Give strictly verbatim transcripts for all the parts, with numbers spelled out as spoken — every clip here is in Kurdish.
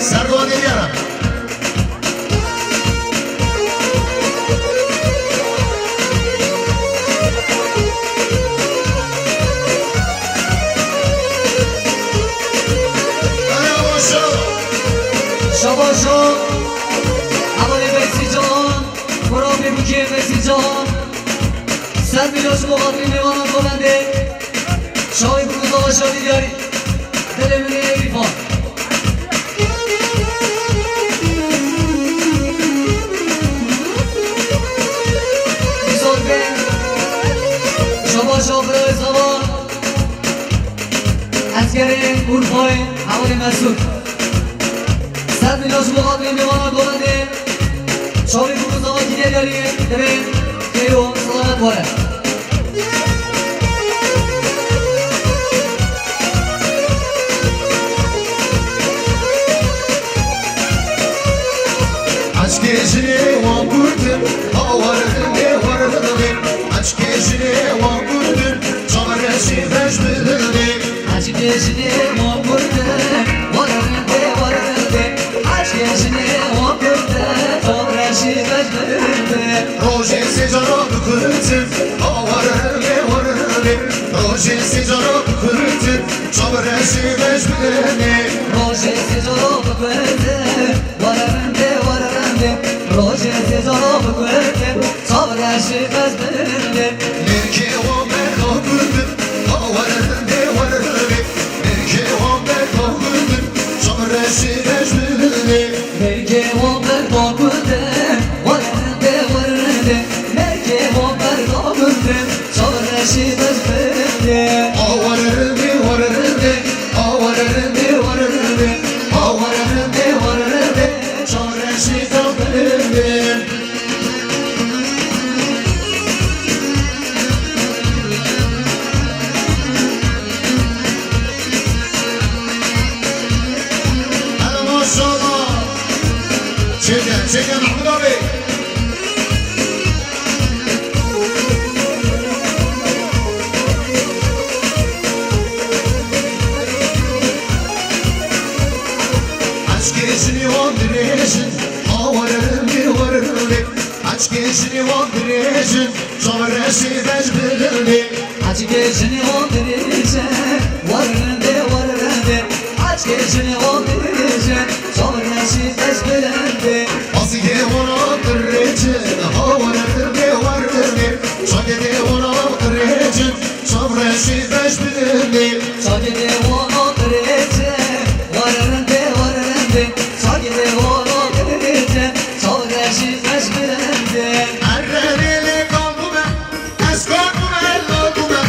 Sergo Adeliyara. Şabaşo. Hevalê Besîcan. Kurabê bûkê Besîcan. Ser milyon ji bo xatirê mêvanan govendê. Şawî bû zava şadî diyarî. Dilê min ê Êrîfan. Misal be. Şabaş Abdullah Zava. Eskerê Urfayê, hevalê Mesûd. Ser milyon ji bo xatirê mêvana govendê. Çavê ku zava kiriye derê, divê xêr û selamet were. Eşkê jinê wan kurdin, hawarin dê warin dê. Eşkê jinê wan kurdin, çareşî beş bilin dê. Eşkê jinê wan kurdin, warin dê warin dê. Eşkê jinê wan kurdin, çareşî beş bilin dê. Rojê sê cara bikurdin, hawarin dê warin dê. Rojê sê cara bikurdin, çareşî beş bilin dê. Rojê sê cara bikurdin, Were rindê, were rindê, rojê sê cara bikurdin, çav reşî xezbindê. Mêrkê wan berda kurdin, ha were rindê, were rindê. Mêrkê wan berda kurdin, çav reşî xezbindê. Mêrkê wan berda kurdin, were rindê, were rindê. Mêrkê wan berda kurdin, Çav reşî xezbindê. Awarerindê, warerindê, awarerindê, warerindê, awarerindê, warerindê, çav reşî xezbindê. Hele maşallah. Çêke, çêke Mehmûd abi. Eşkê jinê wan dirêjin, awarerindê warerindê. Eşkê jinê wan dirêjin, çav reşê beş bilindê. Eşkê jinê wan dirêjin, warerindê warerindê. Eşkê jinê wan dirêjin, çav reşî beş bilindê. Asîgê wana dirêjin, ha warerindê warerindê. Çagê dê wana dirêjin, çav reşî beş bilindê. Çagê dê wana dirêjin, warerindê warerindê. Çagê dê wana dirêjin, çav reşî beş bilindê. Erre lê lê kal bûme, ez kal bûme, lal bûme.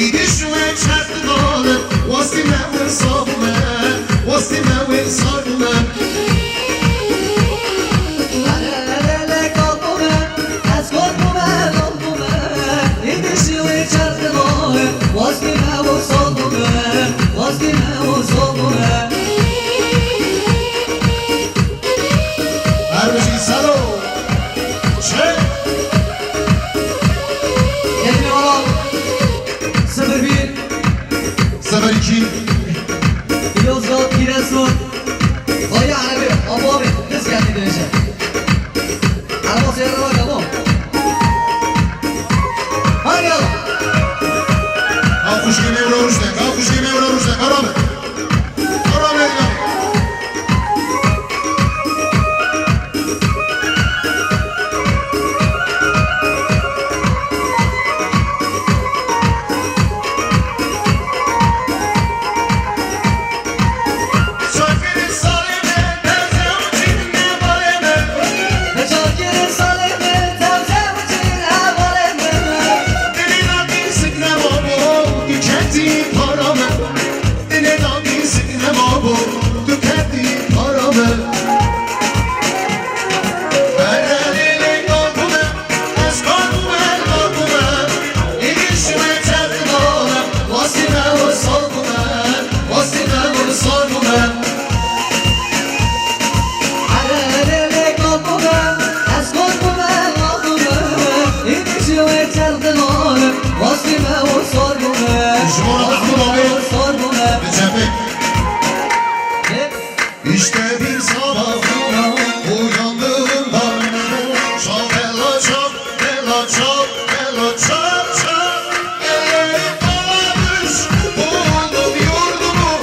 Îdî şûme çend male, wastî me wê sar bûme, wastî me wê sar bûme. Erre lê lê kal bûme, ez kal bûme, lal bûme. Ji bo Mehmûd Alî. Bi çepê. İşte bir sabah uyandığımda çal bella çal, bella çal, bella çal çal. Ellerim bağlamış, buldum yurdumu,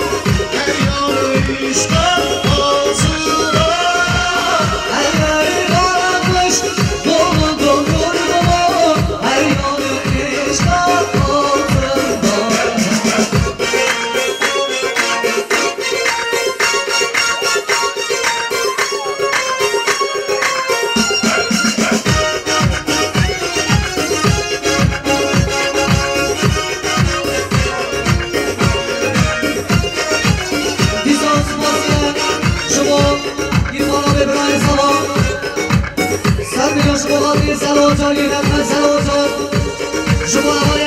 her yanı işgal altında. Ellerim bağlamış, buldum yurdumu, her yanı işgal altında. Dîsa spasiye ji bo îfada wê birayê Salo. Ser milyon ji bo xatirê Salo Can, yönetmen Salo Can. Ji bo eva